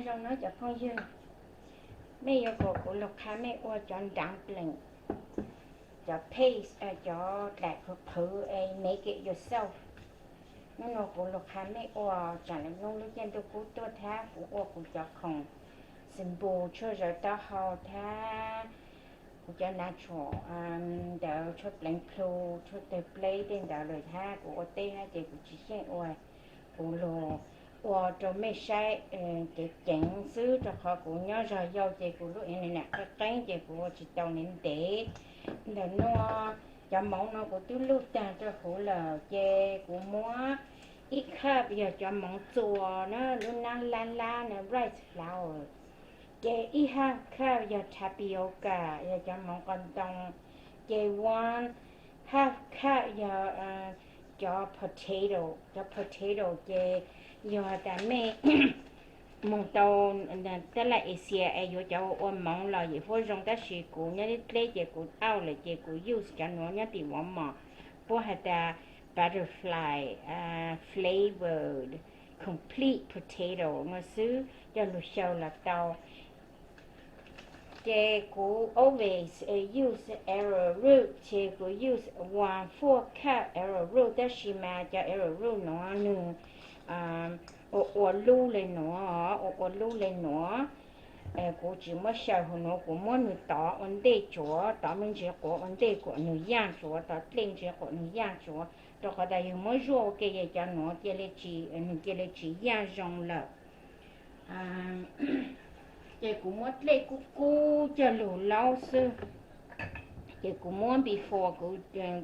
Zoo no cov phooj ywg, mej yuav kom kuv lug qha mej ua cov nraav pleem, cov paste, cov dlaim qhwv qhwv es make it yourself. Nub nua kuv lug qha mej ua, tsaam le nub lub caij ntuj kub tuaj thab kuv ua kuv cov khoom simple, tshuaj zawv taub hau thab kuv cov natural ntawd, tshuaj pleev plhu, tshuaj tawg pleb tej ntawd lawm hab kuv ua teb hab ces kuv tsis xyeej ua, kuv lug ua rau mej saib ceev ceev xwb, rau qhov kuv nyob zog yau ces kuv lub internet qeeb qeeb ces kuv ua tsis tau ntev ntev. Ntawm nuav cov moov no kuv twb luj tag rau huv lawm ces kuv muab ib cup yog cov moov txuas na, lub nab lab lab na, rice flour, ces ib half cup yog tapioca, yog cov moov qos ntoo, ces one half cup yog cov potato, cov potato ces yog has tas mej moog tau tab laj Asia es yuav cov ua moov los yim huab zoo, tab sis kuv nyob dleb ces kuv out lawm ces kuv use cov nuav nyob tim Walmart, puab has tas butterfly flavored complete potato no xwb, coj lug xyaw los tau. Ces kuv always use arrowroot, ces kuv use one fourth cup arrowroot, tab sis mas cov arrowroot nuav nwg ua ua lub le nuav, ua ua lub le nuav. Kuv tsis muab xyaw hauv nuav, kuv muab nwg tov ua ntej tsuav, tov me ntsis quav ua ntej kuas nwg yaaj tsuav, tov dlej ntsis quas nwg yaaj tsuav, rau qhov tas yug muab zuaj ua ke es cov nuav cia li tsis, nwg cia li tsis yaaj zoo lawm. Ces kuv muab dlej kub kub coj lug laub xwb. Ces kuv muab before kuv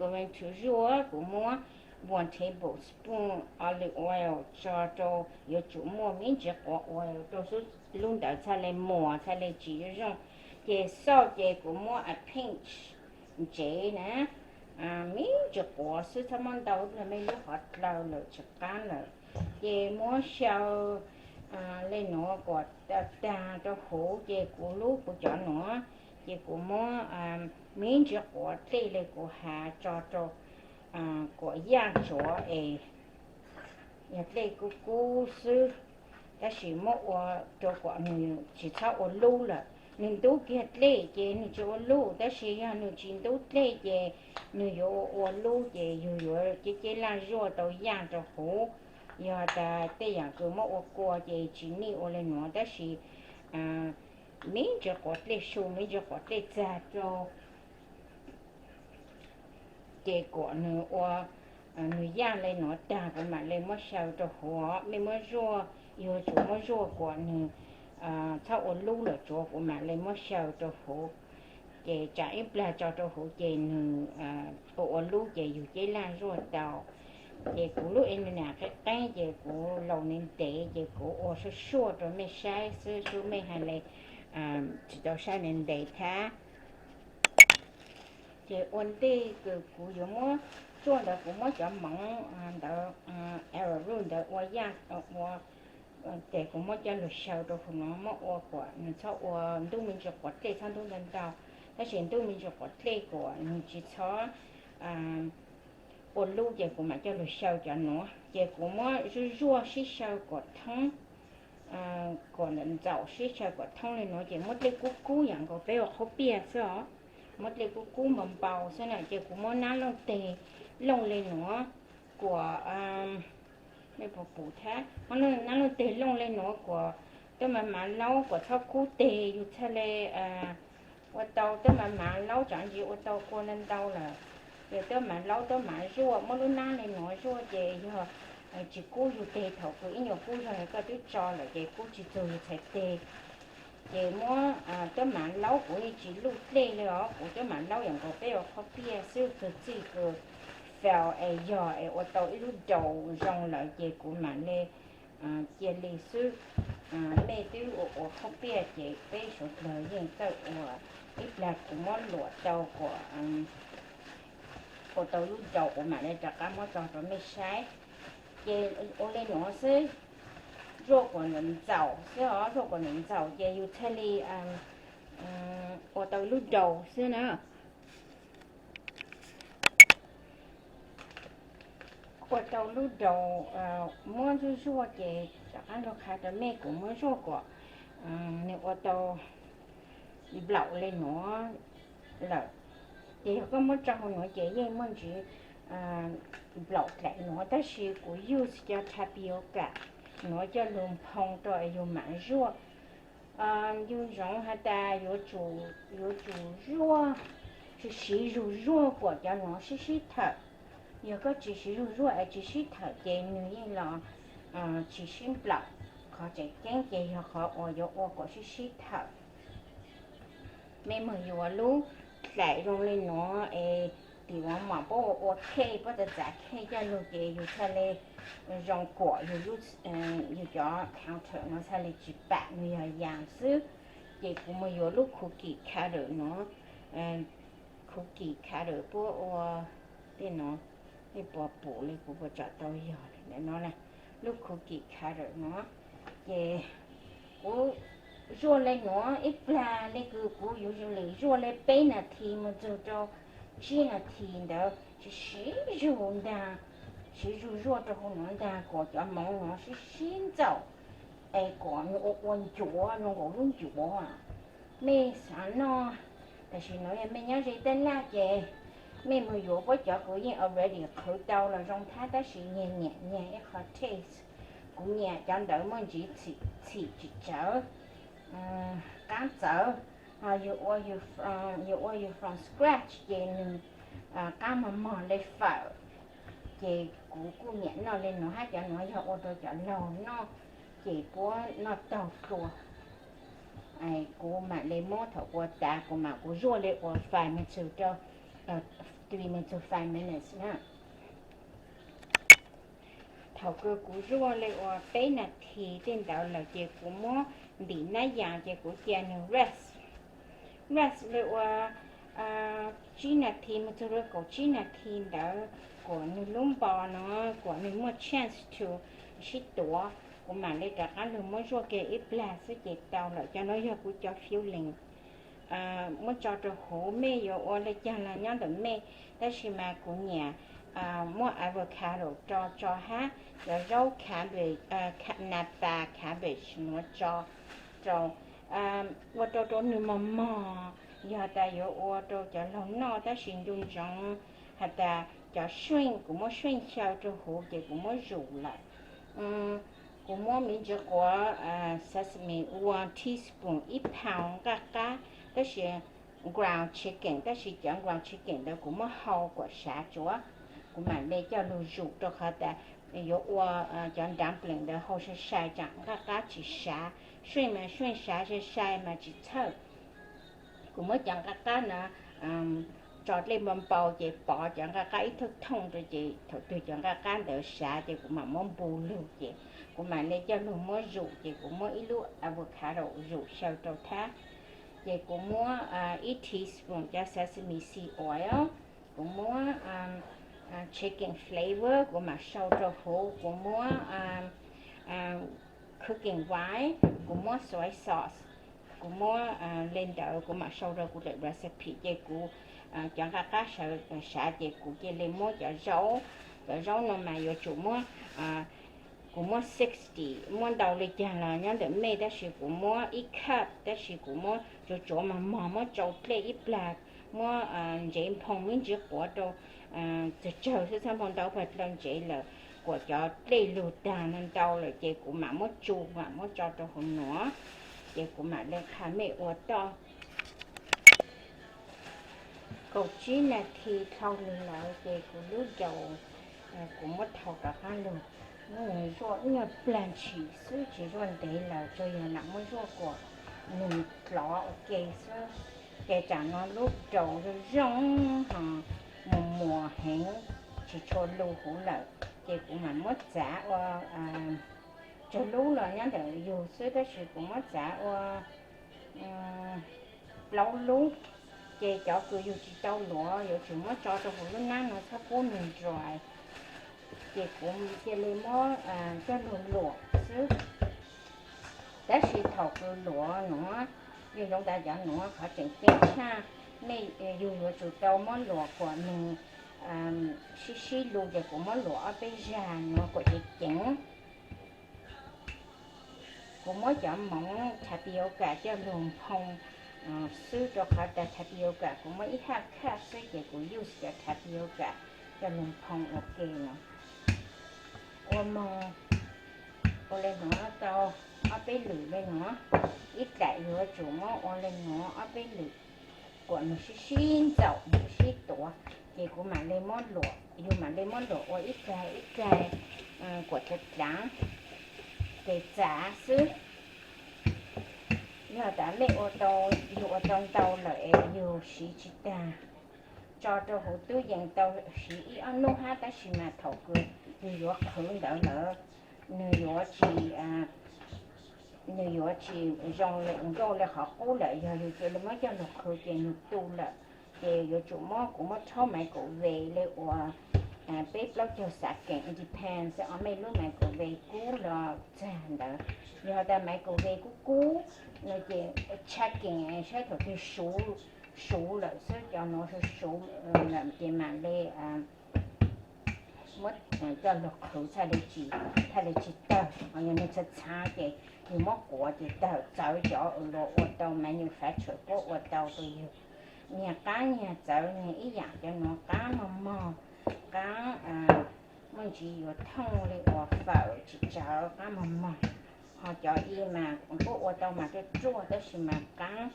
going to zuaj, kuv muab one tablespoon olive oil tso rau, yuav tsum muaj me ntsis quav oil rau xwb, lub ntawd txhaj le muas, txhaj le tsis zoo. Ces salt ces kuv muab a pinch ntsev na, me ntsis quav xwb, txhob muab ntau, mej lub qhov dlaws lawm tsis qab lawm. Ces muab xyaw le nuav kuas tag rau huv, ces kuv lub, kuv cov nuav, ces kuv muab me ntsis quav dlej le kuv has tso rau kuas yaaj tsuav es yog dlej kub kub xwb, tab sis muab ua rau kuas nwg tsis txhob ua lub lawm. Nwg ntub kiag dlej ces nwg tsis ua lub, tab sis yog nwg tsis ntub dlej ces nwg yuav ua lub ces yug yuav ceb ceb laj zuaj tau yaaj rau huv. Yog tas tej yaam kws muab ua kua ces tsis nij ua le nuav, tab sis me ntsis quav dlej su, me ntsis quav dlej txag rau ces kuas nwg ua, nwg yaaj le nuav tag kuv mam le muab xyaw rau huv. Mej muab zuaj, yug tsum muab zuaj kuas nwg txhob ua lub lawm tsuav kuv mam le muab xyaw rau huv. Ces tsaam ib plag tso rau huv ces nwg ua ua lub ces yug ceb laj zuaj tau. Ces kuv lub internet qeeb qeeb ces kuv laus ntev ntev ces kuv ua suaj suaj rau mej saib xwb, sub mej has le tsis tau saib ntev ntev thab. Ces ua ntej kws kuv yuav muab zuaj ntawd kuv muab cov moov ntawd, arrowroot ntawd ua yaaj, ua, ces kuv muab coj lug xyaw rau huv nuav, muab ua kuas nwg txhob ua ntub me ntsis quav dlej, txhob ntub ntau ntau, tab sis ntub me ntsis quav dlej kuas nwg tsis txhob ua lub ces kuv mam coj lug xyaw cov nuav. Ces kuv muab zuaj zuaj sib xyaw kuas thoob, kuas ntxaum sib xyaw kuas thoob le nuav, ces muab dlej kub kub yaam nkaus peb ua qhaub piaj xwb os. Muab dlej kub kub npau npau xwb na, ces kuv muab nab looj teg looj le nuav kuas, mej puas pum thab, muab nab looj teg looj le nuav kuas tuab mav mav laub kuas txhob kub teg, yug txhaj le ua tau tuab mav mav laub, tsaam ntsis ua tau kua ntau ntau lawm. Ces tuab mav laub tuab mav zuaj, muab lub nab le nuav zuaj ces yog tsis kub yug teg, thaum kws ib nyuas kub zog koj twb tso lawm ces kub tsis txug yug txhais teg. Ces muab tuab mav laub, kuv yeej tsis luj dlej le os, kuv tuab mav laub yaam nkaus peb ua qhaub piaj xwb, txug txij kws fail es yog es ua tau ib lub dough zoo lawm ces kuv mam le cia li xwb. Mej twb ua ua qhaub piaj ces peb suav dlawg yeej txawj ua. Ib plag kuv muab luam tau kuas ua tau lub dough kuv mam le rov qab muab tso rau mej saib. Ces ua le nuav xwb, zuaj kuas ntxaum xwb os, zuaj kuas ntxaum ces yug txhaj li ua tau lub dough xwb na. Ua tau lub daus muab zuaj zuaj ces rov qab lug qha rau mej, kuv muab zuaj kom nws ua tau nplaum le nuav lawm. Ces yog koj muab tso hauv nuav ces yeej muaj ntsis nplaum dlaim nuav, tab sis kuv use cov tapioca nuav coj lug phoo rau es yug mam zuaj. Yug ntsoov has tas yuav tsum zuaj, siv zug zuaj kuas cov nuav sib sib thawm. Yog koj tsis siv zug zuaj es tsis sib thawm ces nws yeej los tsis sib nplaum. Qhov tseem ceeb ces yog qhov uas yuav ua kuas sib sib thawm. Mej mus yuav lub dlaim zoo le nuav es tim uas mam puab ua ua cake, puab txav txav cake coj lug ces yug txhaj le zoo kuam yug cov counter nuav txhaj le tsis pam, nws yog yaas xwb. Ces kuv mus yuav lub cookie cutter nuav, cookie cutter puab ua tej nuav, mej puas pum le, kuv puas tsom tau yog le nuav na, lub cookie cutter nuav. Ces kuv zuaj le nuav ib plag le kws kuv yuav lwm zuaj le peb nas this mus txug rau tsib nas this ntawd, siv zug ntaag, siv zug zuaj rau hauv nuav ntaag kuas cov moov nuav sib sib ntxaum es kuas nws ua ua ncuav zoo nkaus lub ncuav. Mej xav noj, tam sim nuav yog mej nyob ze taj laj ces mej mus yuav puab cov kws yeej already qhwv tau los zoo thab, tab sis nyias nyiam nyias ib qho taste. Kuv nyiam cov ntawd muaj ntsis txhim tsis tsawv, qaab txawv. Yug ua yug from scratch ces nws qaab mog mog le fawm. Ces kuv kuj nyiam noj le nuav hab, cov nuav yog ua rau cov laug noj ces puab noj taug dlua. Kuv mam le muab thaum kuv ua tas kuv mam kuv zuaj le ua five minutes rau, three minutes to five minutes na. Thaum kws kuv zuaj le ua peb nas this tej ntawd lawm ces kuv muab ntim nab yaas ces kuv cia nws rest, rest le ua tsib nas this mus txug rau kaum tsib nas this ntawd, kuas nws lub npo nuav kuas nws muaj chance to sib tuav, kuv mam le rov qab lug muab zuaj kiag ib plag xwb ces tau lawm. Cov nuav yog kuv cov filling muab tso rau huv, mej yuav ua le caag los nyob ntawm mej, tab sis mas kuv nyiam muab avocado rau tso hab cov zaub cabbage, nas tas cabbage nuav tso rau, ua rau rau nws mog mog. Yog tas yuav ua rau cov laug noj, tab sis ncu ntsoov has tas cov sweet, kuv muab sweet xyaw rau huv ces kuv muab zus lawm. Kuv muab miv ntsis quav sesame one teaspoon ib pound nqaj qab, tab sis ground chicken, tab sis cov ground chicken ntawd kuv muab hau kuam sav tsuav, kuv mam le coj lug zus rau qhov tas yuav ua cov dumpling ntawd hau sai sai tsam nqaj qab tsis sav. Sweet mas sweet, sav sai sai mas tsis txhawj. Kuv muab cov nqaj qab na tso dlej npau npau ces pov cov nqaj qab ib thooj thooj rau ces thaum twg cov nqaj qab ntawd sav ces kuv mam muab npu lug ces kuv mam le coj lug muab zus ces kuv muab ib lub avocado zus xyaw rau thab. Ces kuv muab ib teaspoon cov sesame seed oil, kuv muab chicken flavor kuv mam sau rau huv, kuv muab cooking wine, kuv muab soy sauce, kuv muab le ntawd kuv mam sau rau kuv lwm recipe ces kuv cov nqaj qab sav ces kuv cia le muab cov zaub, cov zaub no mas yuav tsum muab, kuv muab sixty, muab ntau le caag los nyob ntawm mej, tab sis kuv muab ib cup, tab sis kuv muab tsuav tsuav mog mog muab tsau dlej ib plag, muab ntsev nphoo miv ntsis quav rau tsawg tsawg xwb, txhob nphoo ntau pag dlawg ntsev lawm, kuam cov dlej lug tag no ntau lawm ces kuv mam muab tsu mam muab tso rau hauv nuav, ces kuv mam le qha mej ua toj. Kaum tsib nas this dhau lug lawm ces kuv lub daus kuv muab thau rov qab lug, muab nws zuaj ib nyuag plag ntshis xwb tsis zuaj ntev lawm, tsuas yog lam muab zuaj kuam nws dlov ua ke xwb. Ces tsam no lub daus zoo zoo ho muas muas heev, tsis tshua lug huv lawm, ces kuv mam muab txav ua, tsawg lub los nyob ntawm yug xwb, tab sis kuv muab txav ua plaub lub. Ces cov kws yug tsis tau luav yuav tsum muab tso rau huv lub nab no txhob pub nws dry. Ces kuv cia li muab coj lug luam xwb. Tab sis thaum kws luam nuav, yug zoo tas cov nuav qhov tseem ceeb tshaj, mej yug yuav tsum tau muab luam kuam nws sib sib lug ces kuv muab luam ob peb zag no kuam ceev ceev. Kuv muab cov moov tapioca coj lug phoo xwb, rau qhov tas tapioca kuv muab ib haj khaj xwb ces kuv use cov tapioca coj lug phoo ua ke no. Ua moog, ua le nuav tau ob peb lwm le nuav, ib dlaim yuav tsum muab ua le nuav ob peb lwm, kuam nwg sib sib ntxaum sib sib tuav, ces kuv mam le muab luam, yug mam le muab luam ua ib kag ib kag kuam dlaav dlaav, ces txav xwb. Yog tas mej ua tau, yug ua tau ntau lawm es yug siv tsis tag, tso rau huv tub yees tau siv ib ob nub hab, tab sis mas thaum kws yug yuav qhwv ntawd lawm, nwg yuav tsis, nwg yuav tsis zoo le, nkauj le qhov qub lawm. Yog yug cia li muab coj lug qhwv ces nwg tu lawm, ces yuav tsum muab, kuv muab rhaub microwave le uas peb plaub caug xav keem, depends, o mej lub microwave kub los txag ntawd. Yog tas microwave kub kub no ces tshaj keem saib thaum twg suv lawm xwb, cov nuav suv suv lawm ces mam le muab coj lug qhwv txhaj le tsis, txhaj le tsis tawg. Yog nwg txhav txhav ces yug muab kuav ces tawg, txawv cov luas ua tau, manufacturer puab ua tau rau yug. Nyiag qaab nyiag txawv nyiag ib yaam, cov nuav qaab mog mog, qaab muaj ntsis yuav thooj le uas fawm tsis tsawv, qaab mog mog. Ho cov i mas puab ua tau mas ruaj ruaj tab sis mas qaab,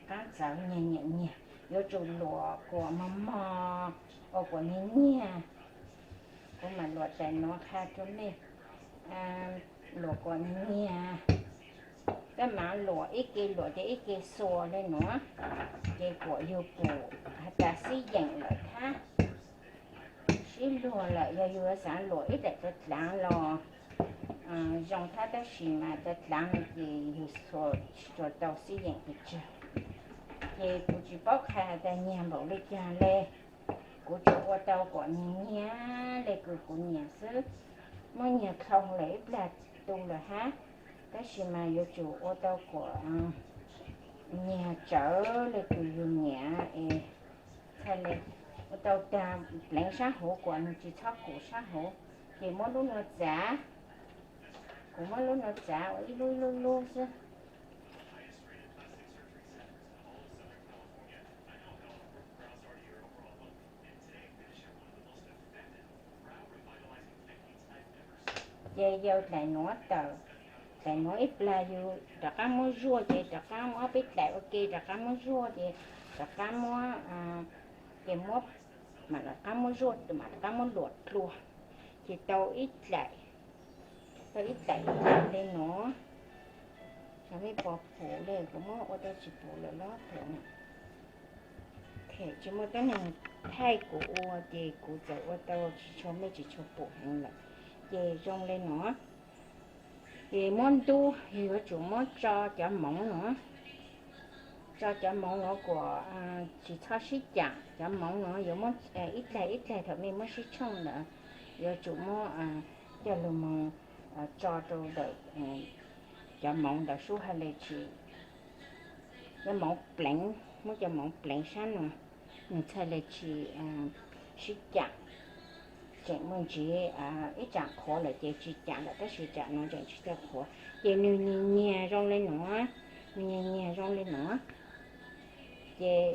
qaab txawv nyiag nyiag nyiag. Yuav tsum luam kuam mog mog, ua kuam nyiag nyiag. Kuv mam luam tais nuav qha rua mej, luam kuam nyiag nyiag. Tab mas luam ib ke luam ces ib ke xuas le nuav, ces kuam yug pum has tas xib yeem lawm thab, sib luag lawm. Yog yug xaav luam ib daim dlaav dlaav los zoo thab, tab sis mas dlaav dlaav no ces yug xuas tsis tshua tau xib yeem pes tsawg. Ces kuv tsis paub qha has tas nyiag npaum le caag le, kuv tsuas ua tau kuam nyiag nyiag le kws kuv nyiam xwb. Muab nyiag dlhau lawm ib plag tu lawm hab, tab sis mas yuav tsum ua tau kuam nyiag tsawv le kws yug nyiam es txhaj le ua tau tag pleev sab huv, kuam nwg tsis txhob kum sab huv. Ces muab lub nuav txav, kuv muab lub nuav txav ua ib lub ib lub lub xwb. Ces yog dlaim nuav tawm, dlaim nuav ib plag yug rov qaab muab zuaj, ces rov qaab muab ob peb dlaim ua ke rov qaab muab zuaj, ces rov qaab muab, ces muab, mam rov qaab muab zuaj, mam rov qaab muab luam dlua. Ces tau ib dlaim, tau ib dlaim ib dlaim le nuav. Cov mej pom pum le, kuv muab ua tau tsis pum lawm los pum na. Tsis muaj tuab neeg thaij kuv ua ces kuv txawm ua tau tsis tshua, mej tsis tshua pum heev lawm. Ces zoo le nuav, ces muab ntub, yuav tsum muab tso cov moov nuav, tso cov moov nuav kuam tsis txhob sib caam. Cov moov nuav yuav muab ib dlaig ib dlaig, thaum mej muab sib tshooj ntawd yuav tsum muab coj lug moog tso rau ntawm cov moov ntawd sub hab le tsis, cov moov pleev, muab cov moov pleev sab nuav, nwg txhaj le tsis sib caam. Tseem muaj ntsis ib tsaam qhuav lawm ces tsis caam lawm, tab sis tsaam nuav tseem tsis tau qhuav. Ces nwg nyiag nyiag zoo le nuav, nwg nyiag nyiag zoo le nuav. Ces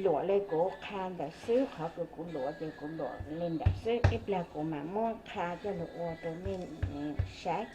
luam le kuv qha ntawm xwb, qhov kws kuv luam ces kuv luam le ntawm xwb. Ib plag kuv mam muab qha coj lug ua rau mej saib.